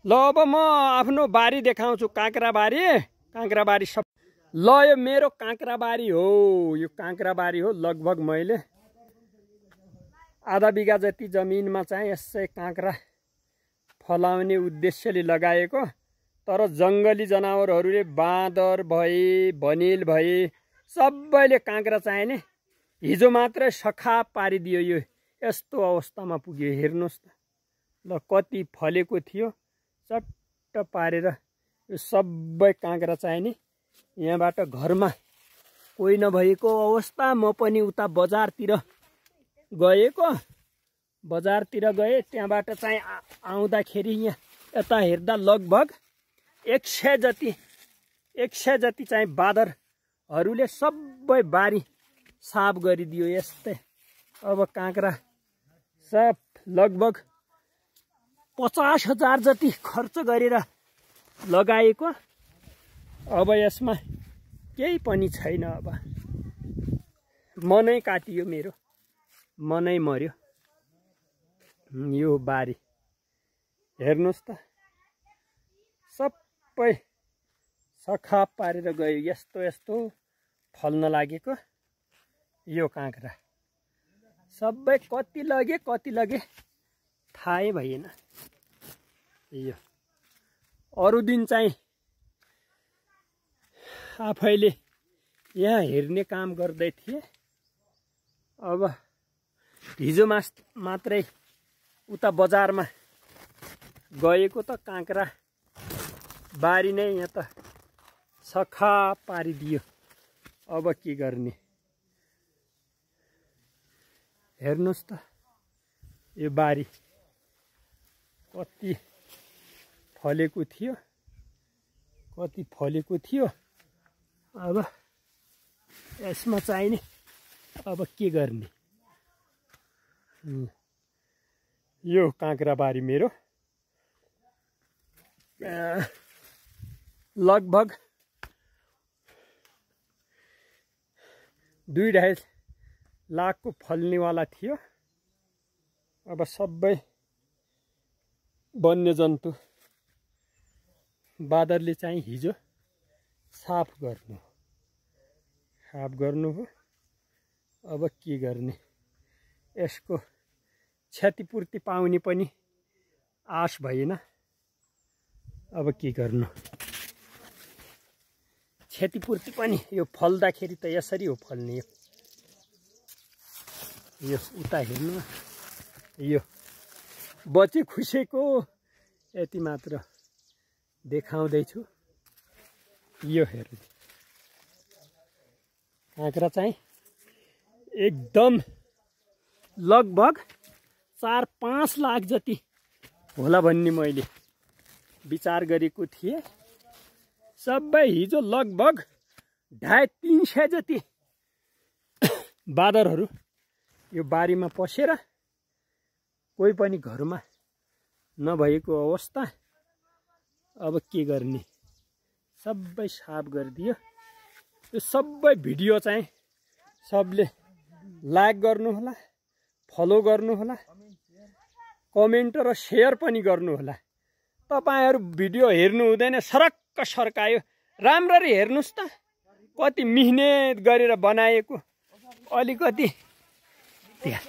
ल अब म आफ्नो बारी देखाउँछु, काँक्राबारी सब। ल यो मेरो काँक्राबारी हो, यो काँक्राबारी हो। लगभग मैले आधा बिघा जति जमिनमा चाहिँ यसै काँक्रा फलाउने उद्देश्यले लगाएको। तर जङ्गली जनावरहरूले बाँदर भए, भनिल भए, सबैले काँक्रा चाहिने हिजो मात्रै सखाप पारिदियो। यो यस्तो अवस्थामा पुग्यो, हेर्नुहोस् त। ल कति फलेको थियो, चट्ट पारेर यो सबै काँक्रा चाहिने यहाँबाट घरमा कोही नभएको अवस्था। म पनि उता बजारतिर गएँ, त्यहाँबाट चाहिँ आउँदाखेरि यहाँ यता हेर्दा लगभग 100 जति चाहिँ बाँदरहरूले सबै बारी साफ गरिदियो। यस्तै अब काँक्रा सब लगभग 50,000 जति खर्च गरेर लगाएको। अब यसमा केही पनि छैन। अब मनै काटियो, मेरो मनै मर्यो। यो बारी हेर्नुहोस् त, सबै सखाप पारेर गयो। यस्तो फल्न लागेको यो काँक्रा सबै कति लगे थाहै भएन। यो अरू दिन चाहिँ आफैले यहाँ हेर्ने काम गर्दै थिए। अब हिजो मात्रै उता बजारमा गएको त काँक्रा बारी नै यहाँ त सखाप पारिदियो। अब के गर्ने, हेर्नुहोस् त यो बारी कति फलेको थियो। अब यसमा चाहिने अब के गर्ने। यो काँक्रा बारी मेरो लगभग 2.5 लाखको फल्नेवाला थियो। अब सबै वन्यजन्तु बाँदरले चाहिँ हिजो साफ गर्नु हो। अब के गर्ने, यसको क्षतिपूर्ति पाउने पनि आश भएन। अब के गर्नु, क्षतिपूर्ति पनि यो फल्दाखेरि त यसरी हो फल्ने। यो उता हेर्नु, यो बचे खुसेको यति मात्र देखाउँदैछु। यो हेर्नु, काँक्रा चाहिँ एकदम लगभग 4-5 लाख जति होला भन्ने मैले विचार गरेको थिएँ। सबै हिजो लगभग 250-300 जति बाँदरहरू यो बारीमा पसेर कोही पनि घरमा नभएको अवस्था। अब के गर्ने, सबै साफ गरिदियो। यो सबै भिडियो चाहिँ सबले लाइक गर्नुहोला, फलो गर्नुहोला, कमेन्ट र सेयर पनि गर्नुहोला। तपाईहरु भिडियो हेर्नु हुँदैन, सरक्क सर्कायो। राम्ररी हेर्नुस् त, कति मेहनत गरेर बनाएको। अलिकति त्यहाँ